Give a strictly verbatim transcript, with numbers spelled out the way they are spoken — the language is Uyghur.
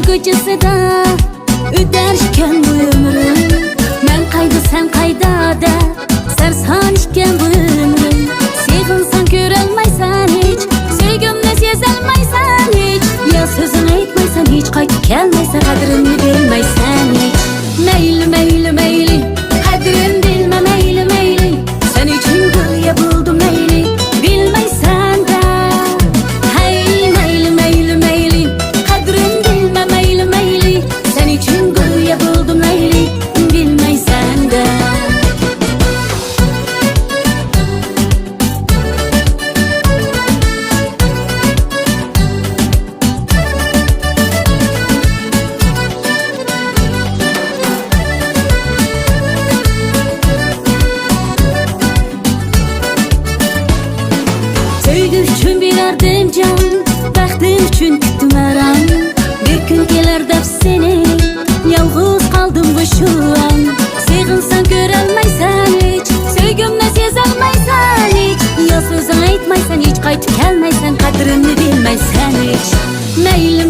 كوچىسىدا ئۆتەر ئىكەن بۇ ئۆمرۈم. مەن قايدا، سەن قايدا دەپ سەرسان ئىكەن بۇ ئۆمرۈم. سېغىنساڭ كۆرەلمەيسەن ھېچ، سۆيگۈمنى سېزەلمەيسەن ھېچ. يا سۆزۈڭ ئېيتمايسەن ھېچ، قايتىپ كەلمەيسەن، قەدرىمنى بىلمەيسەن ھېچ. مەيلى، مەيلى، مەيلى، قەدرىم بىلمە، مەيلى، مەيلى. سەن ئۈچۈن گويا بولدۇم مەيلى، بىلمەيسەن دە. ھەي، مەيلى، مەيلى، مەيلى، قەدرىم بىلمە، مەيلى، مەيلى. سەن ئۈچۈن گويا بولدۇم مەيلى، بىلمەيسەن دە. سۆيگۈ ئۈچۈن بېرەردىم جان، بەختىم ئۈچۈن كۈتتۈم ھەرەم. بىر كۈن كېلەر دەپ سېنى، يالغۇز قالدىم بۇ شۇ ئان. سېغىنساڭ كۆرەلمەيسەن ھېچ، سۆيگۈمنى سېزەلمەيسەن ھېچ. يا سۆزۈڭ ئېيتمايسەن ھېچ، قايتىپ كەلمەيسەن، قەدرىمنى بىلمەيسەن ھېچ. مەيلى،